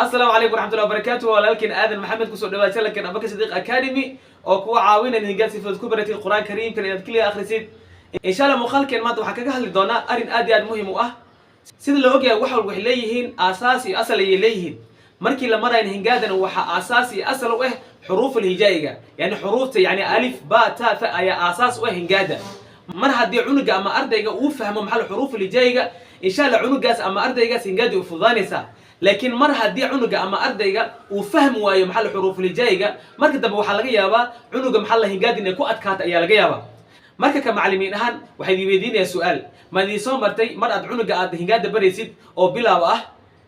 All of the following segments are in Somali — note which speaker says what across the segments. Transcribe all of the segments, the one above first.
Speaker 1: Asalaamu calaykum waraxmatullahi wabarakaatu. Walaalkiin Aadan Maxamed, kusoo dhawaad channelkan Abubakar Sadiiq Academy oo kuwa caawinaya hingaad si fudud ku baratid Qur-aan Kariimkan inaad keliya akhrisid, insha Allah. Muuqaalkeen maanta waxaan kaga hadli doonaa arrin aad iyo aad muhiim u ah. Sida la ogyahay, wax walba waxay leeyihiin aasaas iyo asal ayay leeyihiin. Markii la marayo hingaadan, waxaa aasaas iyo asal u ah xuruuful hijaa'iga, yani xuruufta, yani alif, ba, ta, tha ayaa aasaas u ah hingaada. Mar haddii cunuga ama ardayga uu fahmo maxal xuruuful hijaa'iga, insha Allah cunugaas ama ardaygaas hingaada u fududaanaysaa. Laakiin mar haddii cunuga ama ardayga uu fahmi waayo maxal xuruuful hijaa'iga, marka dambe waxaa laga yaabaa cunuga maxal hingaada inay ku adkaato ayaa laga yaabaa. Marka ka macallimiin ahaan waxay idin weydiinayaa su-aal: ma idiin soo martay mar aad cunuga aad hingaada baraysid oo bilaab ah,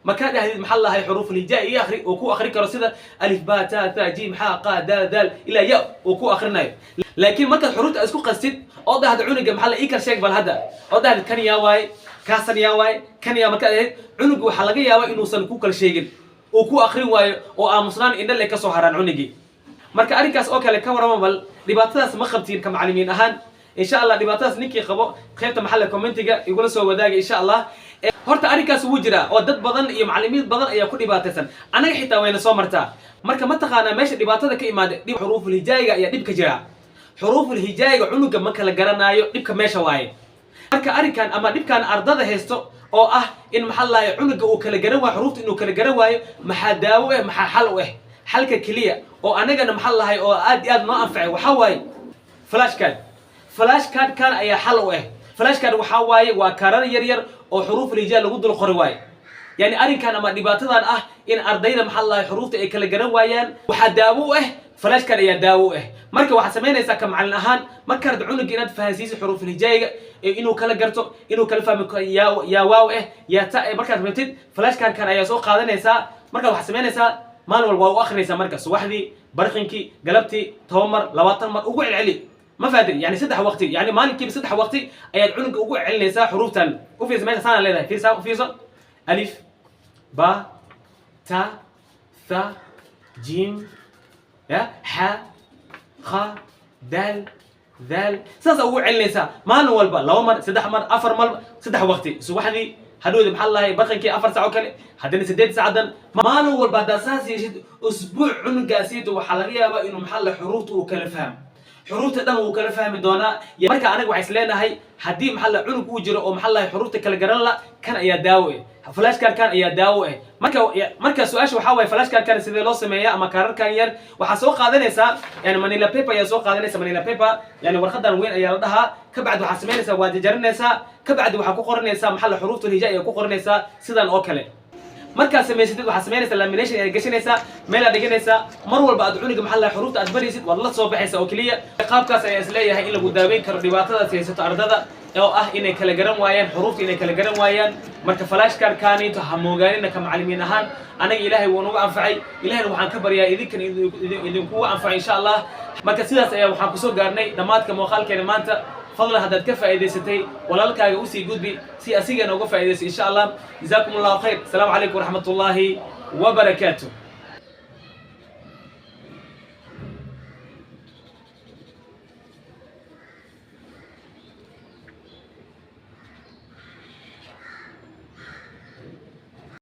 Speaker 1: ma kaa dhahdid maxaa lahay xuruuful hijaa ii akhri, oo ku akhri karo sida alif, ba, ta, tha, jim, xa, qa, da, dal ilaa ya uu ku akhrinayo? Laakiin markaad xuruufta isku qastid oo dhahda cunuga maxaa la ii kala sheeg bal hadda, oo dhahdid kan yaa waaye, kaasan yaa waaye, kan yaa, markaad ahayd cunuga waxaa laga yaabaa inuusan ku kala sheegin, uu ku akhrin waayo oo aamusnaan indhale ka soo haraan cunugii. Marka arrinkaas oo kale ka warrama bal, dhibaatadaas ma qabtiin ka macallimiin ahaan? Insha Allah dhibaatadaas ninkii qabo qaybta maxalla commentiga igula soo wadaaga, insha Allah. Horta arrinkaas wuu jiraa oo dad badan iyo macallimiin badan ayaa ku dhibaataysan, annaga xitaa wayna soo martaa. Marka ma taqaanaa meesha dhibaatada ka imaada? Dhib xuruuful hijaayiga ayaa dhib ka jira. Xuruuful hijaayiga cunuga ma kala garanaayo, dhibka meesha waaye. Marka arrinkan ama dhibkan ardada haysto oo ah in maxaa lahay cunuga uu kala garan waayo xuruufta, inuu kala garan waayo, maxaa daawo ah? Maxaa xal u ah? Xalka keliya oo anagana maxaa lahay oo aad iyo aad noo anfacay waxaa waaye flashcard. Flashcard kan ayaa xal u ah. Flashcard waxaa waaye waa kaarar yar yar oo xuruuful hijaa lagu dul qori waaye. Yani arrinkan ama dhibaatadan ah in ardayda maxaa lahay xuruufta ay kala garan waayaan, waxaa daawo u ah flashcard ayaa daawo u ah. Marka waxaad samaynaysaa ka macallin ahaan, markaad cunuga inaad fahansiiso xuruuful hijaayiga, inuu kala garto, inuu kala fahmi yaa yaa waaw eh, yaa ta eh, markaad rabtid flashcard kan ayaa soo qaadanaysaa. Markaad waxaad samaynaysaa, maalin walba waa u akrinaysaa. Marka subaxdii, barqinkii, galabtii, 10 mar, 20 mar ugu celceli. Ma fahatin? Yani saddex waqti, yani maalinkiiba saddex waqti ayaad cunuga ugu celinaysaa xuruuftan. U fiirsa meesha saana leedahay, fiirsa, u fiirso: alif, ba, ta, tha, jim, ya, xa, kha, dal, dal. Saasa ugu celinaysaa maalin walba, laba mar, saddex mar, afar mar, saddex waqti: subaxdii, hadhowdi maxaa lahay barqankii 4 saac oo kale, haddana 8 saacadan. Maalin walba haddaad saas yeeshid usbuuc, cunugaasiito waxaa laga yaabaa inuu maxaa lahay xuruufta uu kala fahmo, xuruufta dhan wuu kala fahmi doonaa. Marka anaga waxay is leenahay, haddii maxaa la cunug uu jiro oo maxaa lahay xuruufta kala garan la, kan ayaa daawo eh, flashcard kan ayaa daawo eh. Marka su-aasha waxaa waaye, flashcard kan sidee loo sameeyaa ama kaararkan yar? Waxaa soo qaadanaysaa yani manila paper ayaa soo qaadanaysa. Manila paper, yani warqadan weyn ayaa la dhahaa. Kabacdi waxaa samaynaysaa, waa jajarinaysaa. Kabacdi waxaa ku qoranaysaa maxaa la xuruufta hija ayaa ku qoranaysaa sidan oo kale. Markaad samaysatid, waxaad samaynaysaa lamination ayaad gashanaysaa, meelaad dhiganaysaa. Mar walba aad cunuga maxaa lahay xuruufta aad baraysid, waad la soo baxaysaa oo keliya. Qaabkaas ayaa isleeyahay in lagu daaweyn karo dhibaatadaas haysato ardada oo ah inay kala garan waayaan xuruufta, inay kala garan waayaan. Marka flashcard kaaniito ha moogaanina ka macallimiin ahaan. Anaga Ilaahay wuu nagu anfacay, Ilahayna waxaan ka baryaa idinkan idinkugu anfacay, insha Allah. Marka sidaas ayaa waxaan kusoo gaarnay dhammaadka muuqaalkeena maanta. Fadlan, haddaad ka faa'iidaysatay, walaalkaaga usii gudbi si asigana uga faa'iidayso, insha Allah. Jazaakum Allahu khayr. Asalaamu calaykum waraxmat ullaahi wabarakaatu.